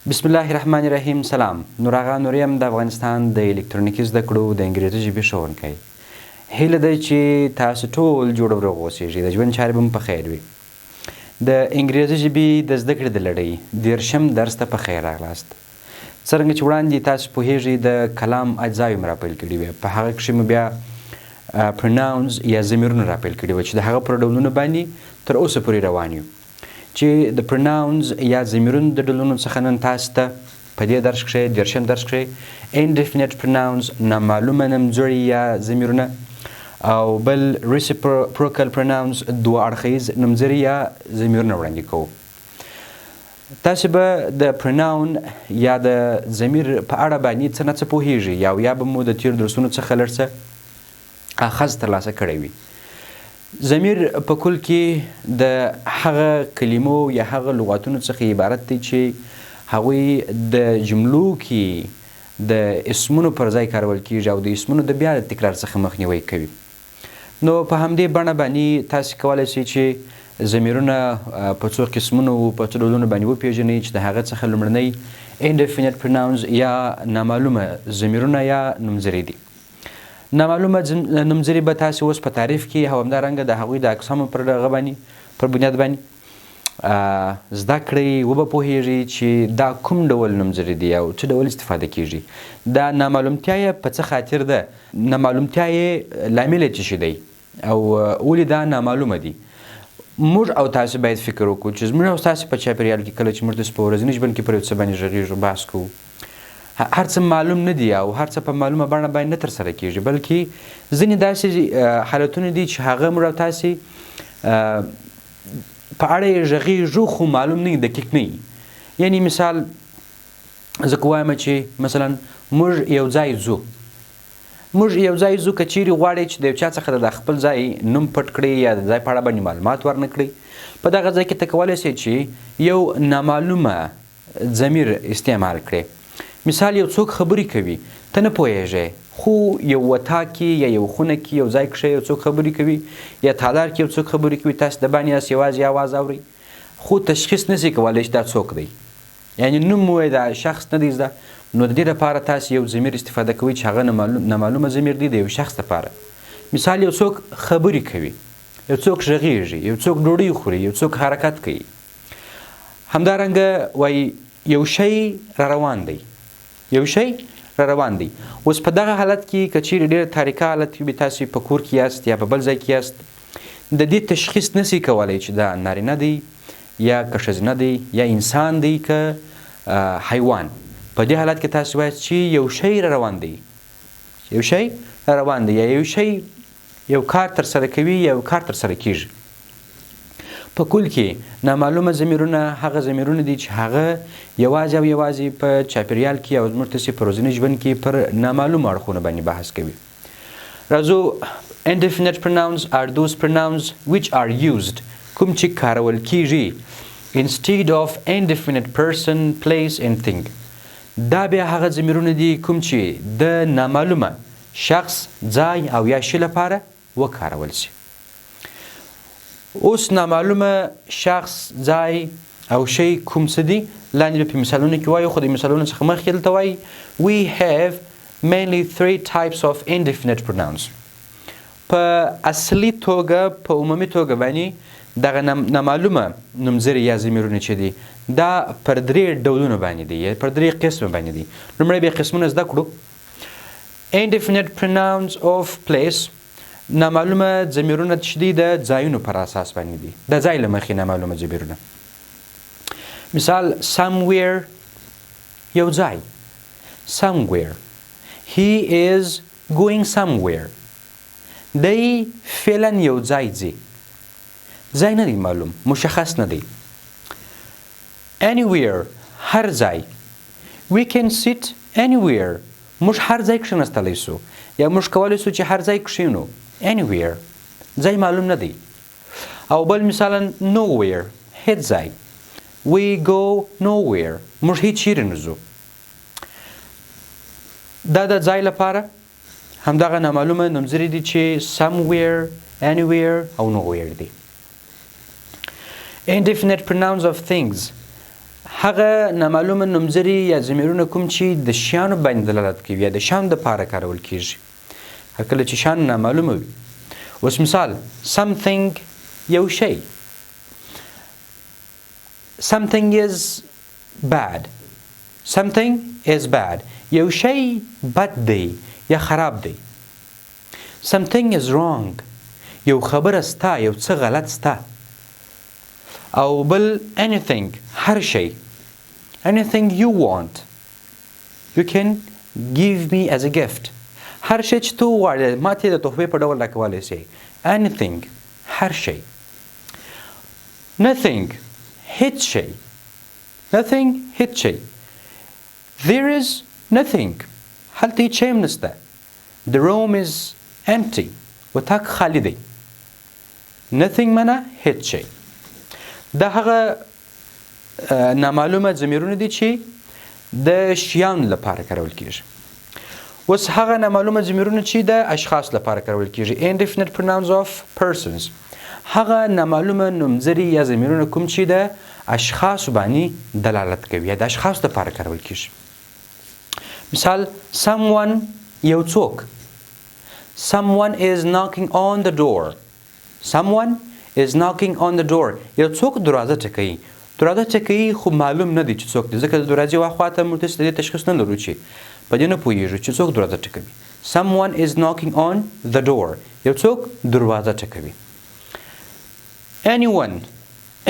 بسم الله الرحمن الرحیم. سلام، نور آغا نور یم، د افغانستان د الکترونیکي زده کړو د انګریزي ژبې ښوونکی. هیله ده چې تاسو ټول جوړ او روغ اوسیږئ، د ژوند چارې به مو په خیر وي. د انګریزي ژبې د زده کړې د لړۍ 30م درس ته په خیر راغلاست. څرنګه چې وړاندې تاسو پوهیږئ، د کلام اجزاوې مو راپیل کړې وې. په هغه کښې مو بیا pronouns یا ضمیرونه راپیل کړي وه چې د هغه پر ډولونو باندې تر اوسه پورې روان یو، چې د pronouns یا ضمیرونو د ډولونو څخه نن تاسو ته په دې درس کښې، 30م درس کښې، indefinite pronouns، نامعلومه نومځړي یا ضمیرونه، او بل reciprocal pronouns، دوه اړخیز نومځري یا ضمیرونه وړاندې کوو. تاسو به د pronoun یا د ضمیر په اړه باندې څه نه څه پوهیږئ یا به مو د تیر درسونو څخه لږ څه اخذ ترلاسه کړی وي. ضمیر په کل کې د هغه کلمو یا هغه لغاتونو څخه عبارت دی چې هغوی د جملو کې د اسمونو پر ځای کارول کیږي او د اسمونو د بیا تکرار څخه مخنیوی کوي. نو په همدې بڼه باندې تاسو کولای شئ چې ضمیرونه په څو قسمونو، په څو ډولونو باندې وپیژنئ، چې د هغه څخه لومړنی indefinite pronouns یا نامعلومه ضمیرونه یا نومځري دي. نامعلومه نومځري به تاسو اوس په تعریف کې او همدارنګه د هغوی د اقسامو پر دغه باندې، پر بنیاد باندې زده کړئ، وبه پوهیږئ چې دا کوم ډول نومځري دي او څه ډول استفاده کیږي، دا نامعلومتیا یې په څه خاطر ده، نامعلومتیا یې لامل یې څه شي دی او ولې دا نامعلومه دي. موږ او تاسو باید فکر وکړو چې زموږ او تاسو په چاپیریال کې، کله چې موږ د په ورځني ژوند کې پر یو څه باندې غږیږو، بحث کوو، هر څه معلوم نه دي او هر څه په معلومه بڼه باندې نه ترسره کیږي، بلکې ځینې داسې حالتونه دي چې هغه موږ او تاسې په اړه یې غږیږو خو معلوم نه، دقیق نه. یعنی مثال زه که وایم چې مثلا موږ یو ځای ځو، موږ یو ځای ځو، که چیرې غواړئ چې د یو چا څخه د خپل ځای نوم پټ کړئ یا د ځای په اړه باندې معلومات ورنه کړئ، په دغه ځای کې ته کولی شې چې یو نامعلومه ضمیر استعمال کړې. مثال، یو څوک خبرې کوي، ته نه پوهیږې، خو یو وطاق کې یا یو خونه کې، یو ځای کښې یو څوک خبرې کوي یا تالار کې یو څوک خبرې کوي، تاسو د باندې یاست، یوازې اواز اورئ خو تشخیص نشئ کولی چې دا څوک دی، یعنی نوم مو دا شخص نه دی زده. نو د دې لپاره تاسو یو ضمیر استفاده کوئ چې هغه نامعلومه ضمیر دی د یو شخص لپاره. مثال، یو څوک خبرې کوي، یو څوک غږیږي، یو څوک ډوډۍ خوري، یو څوک حرکت کوي. همدارنګه وایي یو شی را روان دی، یو شی را روان دی. اوس په دغه حالت کې که چیرې ډېره تاریکه حالت وي، تاسو په کور کې یاست یا په بل ځای کې یاست، د دې تشخیص نسی کولی چې دا نارینه دی یا که ښځینه دی یا انسان دی که حیوان. په دې حالت کې تاسو وایاست چې یو شی را روان دی، یو شی را روان دی، یا یو شی یو کار ترسره کوي یا یو کار ترسره کیږي. په کل کې نامعلومه ضمیرونه هغه ضمیرونه دي چې هغه یوازې او یوازې په چاپیریال کې او زموږ تاسې په ورځني ژوند کې پر نامعلومو اړخونو باندې بحث کوي. راځو، indefinite pronouns are those pronouns which are used، کوم چې کارول کیږي، instead of indefinite person, place and thing. دا بیا هغه ضمیرونه دي کوم چې د نامعلومه شخص، ځای او یا شي لپاره وکارول شي. اوس نامعلومه شخص، ځای او شی کوم څه دي، لاندې به په مثالونو کې وایو، خو د مثالونو څخه مخکې دلته وایي we have mainly three types of indefinite pronouns. په اصلي توګه، په عمومي توګه باندې دغه نامعلومه نومځري یا ضمیرونه چې دي، دا پر درې ډولونو باندې دي یا پر درې قسمه باندې دي. لومړی به قسمونه زده کړو. indefinite pronouns of place، نامعلومه ضمیرونه چې دي د ځایونو پر اساس باندې دي، د ځای له مخې نامعلومه ضمیرونه. مثال، somewhere، یو ځای، somewhere، he is going somewhere، دی فعلا یو ځای ځي، ځای نه دی معلوم، مشخص نه دی. anywhere، هر ځای، we can sit anywhere، موږ هر ځای کښېناستلی سو یا موږ کولی سو چې هر ځای کښېنو. anywhere، ځای معلوم نه دی. او بل مثلا nowhere، هیڅ ځای، we go nowhere، موږ هیڅ چیرې نه ځو. دا د ځای لپاره همدغه نامعلومه نومځري دي چې somewhere، anywhere او nowhere دي. indefinite pronouns of things، هغه نامعلومه نومځري یا ضمیرونه کوم چې د شیانو باندې دلالت کوي یا د شیانو دپاره کارول کیږي، هر کله چې شیان نامعلومه وي. اوس مثال something یو شی، something is bad، something is bad یو شی بد دی یا خراب دی. something is wrong یو خبره سته، یو څه غلط سته. او بل anything هر شی، anything you want you can give me as a gift، هر شی چې ته وغواړې ما ته د تحفې په ډول راکولی شې. anything هر شی. nothing هیڅ شی، nothing هیڅ شی. there is nothing هلته هیڅ شی هم نشته. the room is empty اتاق خالی دی. nothing معنا هیڅ شی. دا هغه نامعلومه ضمیرونه دي چې د شیانو لپاره کارول کیږي. اوس هغه نامعلومه ضمیرونه چې د اشخاص لپاره کارول کیږي، indefinite pronouns of persons، هغه نامعلومه نومځري یا ضمیرونه کوم چې د اشخاصو باندې دلالت کوي یا د اشخاصو لپاره کارول کیږي. مثال someone یو څوک، someone is knocking on the door، someone is knocking on the door یو څوک دروازه ټکوي. دروازه ټکوي خو معلوم نه دی چې څوک دی، ځکه د دروازې واخوا ته موږ تاسو د دې تشخیص نه لرو چې په دې نه پوهیږو چې څوک دروازه ټکوي. someone is knocking on the door یو څوک دروازه ټکوي. anyone،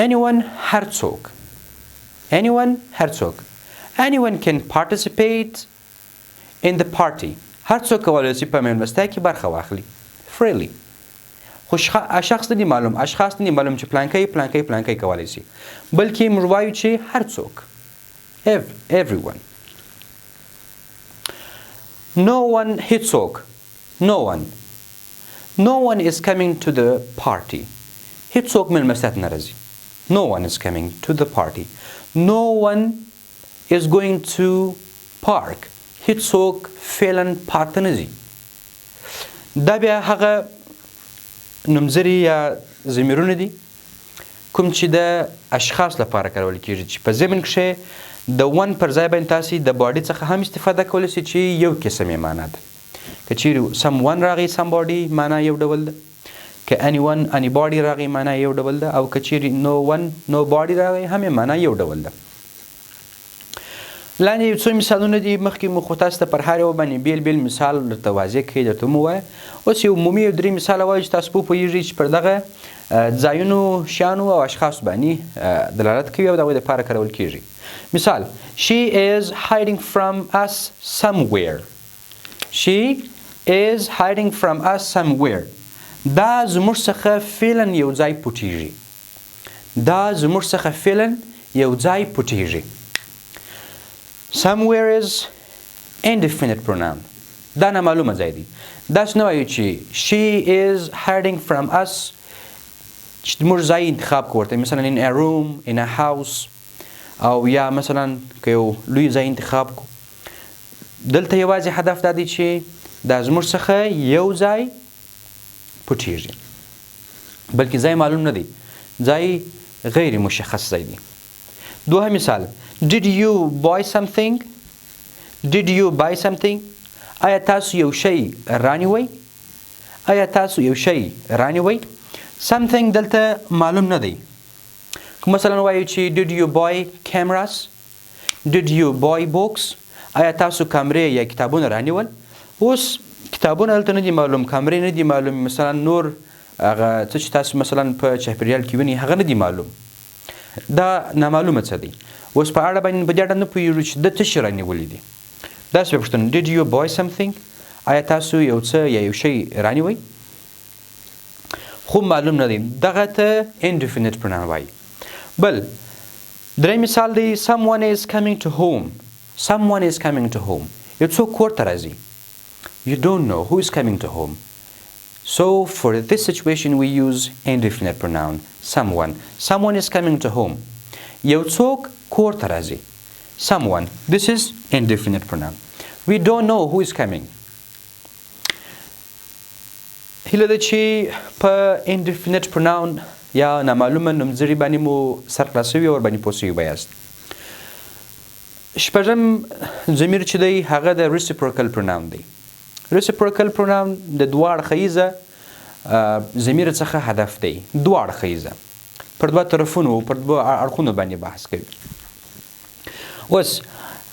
anyone هر څوک، anyone هر څوک. anyone can participate in the party، هر څوک کولی شي په میلمستیا کې برخه واخلي freely. خو شخص نه دی معلوم، اشخاص نه دی معلوم چې پلانکی پلانکی پلانکی کولی شي، بلکې موږ وایو چې هر څوک، everyone. no one هیڅوک، no one، no one is coming to the party، هیڅوک میلمستیا ته نه راځي. no one is coming to the party. no one is going to park، هیڅوک فعلا پارک ته نه ځي. دا بیا هغه نومځري یا ضمیرونه دي کوم چې د اشخاص لپاره کارول کیږي، چې په ضمن کښې د one پر ځای باندې تاسې د body څخه هم استفاده کولی شئ چې یو قسم یې معنا ده. که چیرې someone راغی somebody معنا یو ډول ده، که anyone anybody راغی معنا یو ډول ده، او که چیرې no one nobody راغی هم یې معنا یو ډول ده. لاندې یو څو مثالونه دي، مخکې مو خو تاسو ته پر هر یو باندې بېل بېل مثال درته واضح کړي درته مو ووایه. اوس یو عمومي یو درې مثاله وایو چې تاسو پوهېږئ چې پر دغه ځایونو، شیانو او اشخاصو باندې دلالت کوي او د هغوی دپاره کارول کیږي. مثال she is hiding from us somewhere، she is hiding from us somewhere، دا زموږ څخه فعلا یو ځای پټیږي، دا زموږ څخه فعلا یو ځای پټیږي. somewhere is indefinite pronoun، دا نامعلومه ځای دی. داسې نه وایو چې she is hiding from us چې موږ ځای انتخاب کړو ورته، مثلا in a room، in a house، او یا مثلا که یو لوی ځای انتخاب کړو. دلته یوازې هدف دا دی چې دا زموږ څخه یو ځای پټیږي، بلکې ځای معلوم نه دی، ځای غیر مشخص ځای دی. دوهم مثال did you buy something، did you buy something، آیا تاسو یو شی رانیوئ، آیا تاسو یو شی رانیوئ. something دلته معلوم نه دی. که مثلا وایو چې did you buy cameras، did you buy books، آیا تاسو کمرې یا کتابونه رانیول. اوس کتابونه دلته نه دي معلوم، کمرې نه دي معلوم، مثلا نور هغه څه چې تاسو مثلا په چاپېریال کې وینئ هغه نه دي معلوم، دا نامعلومه څه دی. اوس په اړه باندې په دې اړه نه پوهېږو چې ده څه شي رانیولي دي. داسې به پوښتنه did you buy something، آیا تاسو یو څه یا یو شی رانیوئ، خو معلوم نه دی، دغه ته indefinite pronoun وایي. بل دریم مثال دی someone is coming to home، someone is coming to home، یو څوک کور ته راځي. you don't know who is coming to home, so for this situation we use indefinite pronoun someone. someone is coming to home، یو څوک کور ته راځي. someone, this is indefinite pronoun. we don't know who is coming. هیله ده چې په indefinite pronoun یا نامعلومه نومځري باندې مو سر خلاص شوي او ورباندې پوه شوي به یاست. شپږم ضمیر چې دی هغه د reciprocal pronoun دی. Reciprocal pronoun د دوه اړخیزه ضمیر څخه هدف دی. دوه اړخیزه پر دوه طرفونو، پر دوه اړخونو باندې بحث کوي. اوس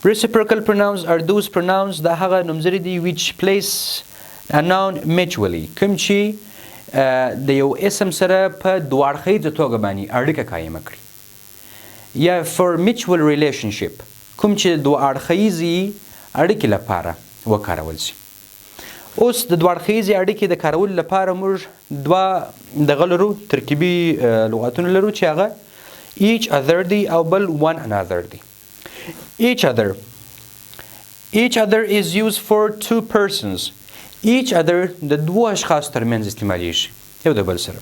reciprocal pronouns are those pronouns، دا هغه نومځري دي، which place a noun mutually، کوم چې د یو اسم سره په دوه اړخیزه توګه باندې اړیکه قایمه کړي، یا for mutual relationship، کوم چې دوه اړخیزې اړیکې لپاره وکارول شي. اوس د دوه اړخیزې اړیکې د کارولو لپاره موږ دوه دغه لرو، ترکیبي لغاتونه لرو چې هغه each other دی او بل one another دی. Each other، each other is used for two persons. Each other د دوو اشخاصو ترمنځ استعمالیږي، یو د بل سره.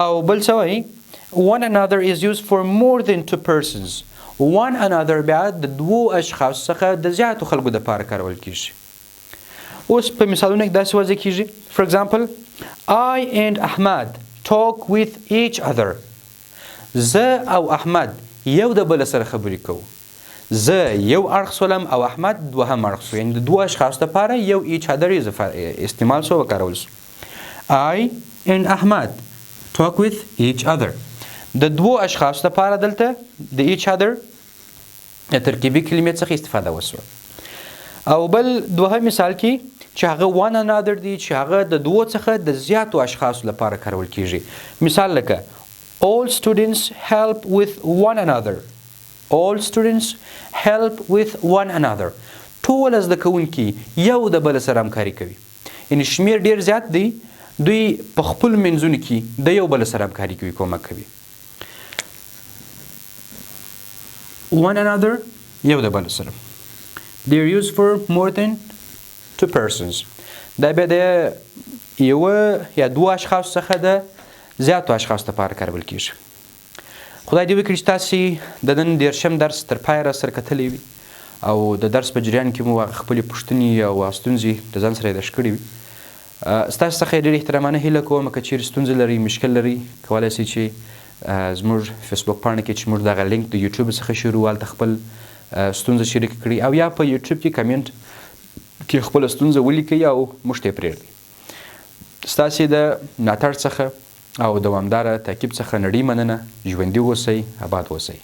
او بل څه وایي؟ One another is used for more than two persons. One another بیا د دوو اشخاصو څخه د زیاتو خلکو دپاره کارول کیږي. اوس په مثالونو کې داسې واضح کیږي. For example, I and Ahmad talk with each other. زه او احمد یو د بل سره خبرې کوو. زه یو اړخ سولم او احمد دوهم اړخ سو، یعنی د دوو اشخاصو لپاره یو each other استعمال سو، وکارول سو. I and Ahmad talk with each other، د دوو اشخاصو لپاره دلته د each other د ترکیبي کلمې څخه استفاده وسوه. او بل دوهم مثال کې چې هغه one another دی، چې هغه د دوو څخه د زیاتو اشخاصو لپاره کارول کیږي. مثال لکه all students help with one another. All students help with one another، ټول زده کوونکي یو د بل سره همکاري کوي، یعنی شمیر ډیر زیات دی، دوی په خپل منځونو کې د یو بل سره همکاري کوي، کومک کوي. One another، یو د بل سره. They are used for more than two persons. دا بیا د یوه یا دوه اشخاصو څخه د زیاتو اشخاصو لپاره کارول کیږي. خدای دې وکړي چې تاسې د نن 30م درس تر پایه را سره کتلی وي او د درس په جریان کې مو هغه خپلې پوښتنې او ستونزې د ځان سره یادښت کړې وي. ستاسو څخه یې ډېر احترامانه هیله کوم، که چیرې ستونزې لرئ، مشکل لرئ، کولی شئ چې زموږ فیسبوک پاڼه کې چې موږ دغه لینک د یوټیوب څخه شروع، هلته خپل ستونزه شریکه کړئ او یا په یوټیوب کې کمنټ کې خپله ستونزه ولیکئ او موږ ته یې پرېږدئ. ستاسې د ملاتړ څخه او دوامداره تعقیب څخه نړۍ مننه. ژوندي اوسئ، اباد اوسئ.